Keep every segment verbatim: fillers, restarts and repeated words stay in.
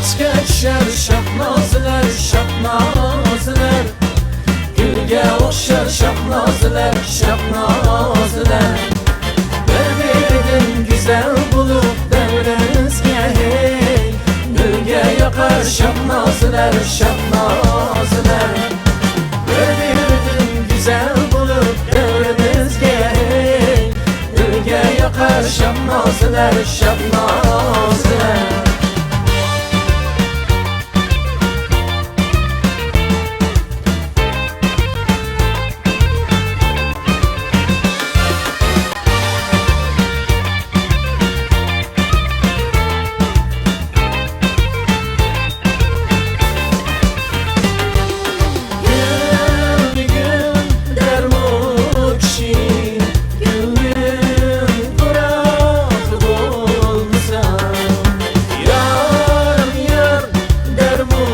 ئەسكە چۈشەر شاھنازىلەر، شاھنازىلەر. گۈلگە ئوخشار شاھنازىلەر، شاھنازىلەر. بىر-بىرىدىن گۈزەل بولۇپ دەۋرىمىزگە، ھەي، گۈلگە ياقار شاھنازىلەر، شاھنازىلەر. بىر-بىرىدىن گۈزەل بولۇپ دەۋرىمىزگە، ھەي، گۈلگە ياقار شاھنازىلەر، شاھنازىلەر. گۈل، گۈل دەرمۇ كىشى، گۈلدىن پۇراق بولمىسا. يار، يار دەرمۇ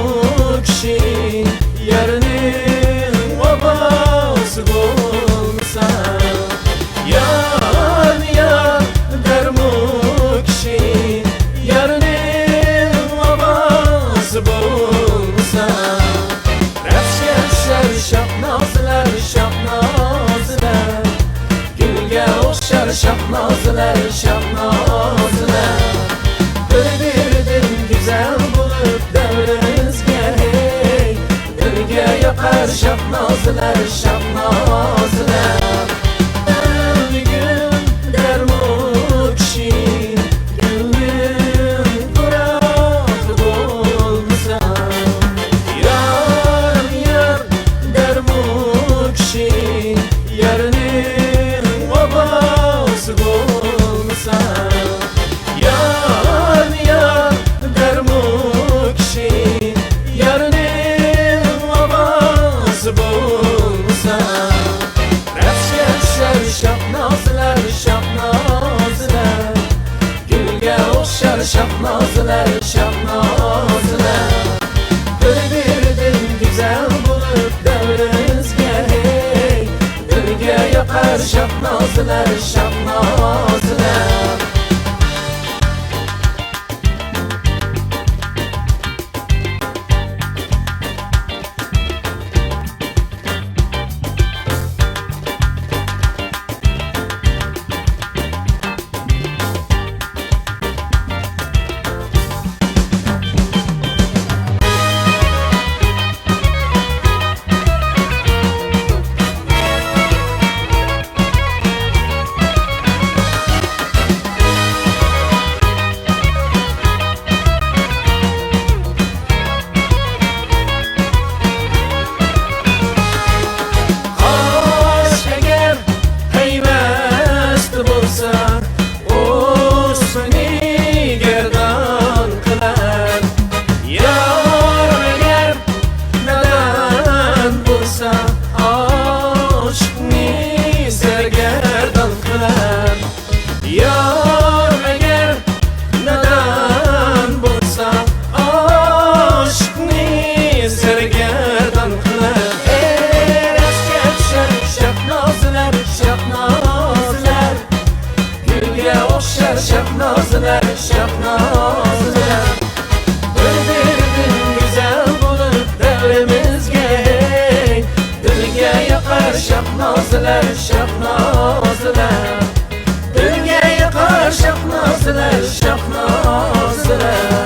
كىشى، يارنىڭ ۋاپاسى بولمىسا. يار، يار دەرمۇ كىشى، يارنىڭ ۋاپاسى بولمىسا. رەقسكە چۈشەر شاھنازىلەر، شاھنازىلەر. گۈلگە ئوخشار شاھنازىلەر، شاھنازىلەر. بىر-بىرىدىن گۈزەل بولۇپ دەۋرىمىزگە، ھەي، گۈلگە ياقار شاھنازىلەر، شاھنازىلەر. گۈل، گۈل دەرمۇ كىشى، گۈلدىن پۇراق بولمىسا. يار، يار دەرمۇ كىشى، يارنىڭ ۋاپاسى بولمىسا. يار، يار دەرمۇ كىشى، يارنىڭ ۋاپاسى بولمىسا. رەقسكە چۈشەر شاھنازىلەر، شاھنازىلەر. گۈلگە ئوخشار شاھنازىلەر، شاھنازىلەر. بىر-بىرىدىن گۈزەل بولۇپ دەۋرىمىزگە، ھەي، گۈلگە ياقار شاھنازىلەر، شاھنازىلەر. قاش ئەگەر پەيۋەستە بولسا، ئوسمىنى گەردان قىلار. يار ئەگەر نادان بولسا، ئاشىقنى سەرگەردان قىلار. يار ئەگەر نادان بولسا، ئاشىقنى سەرگەردان قىلار. ئەسكە چۈشەر شاھنازىلەر، شاھنازىلەر. گۈلگە ئوخشار شاھنازىلەر، شاھنازىلەر. بىر-بىرىدىن گۈزەل بولۇپ دەۋرىمىزگە، ھەي، گۈلگە ياقار شاھنازىلەر، شاھنازىلەر. گۈلگە ياقار شاھنازىلەر، شاھنازىلەر.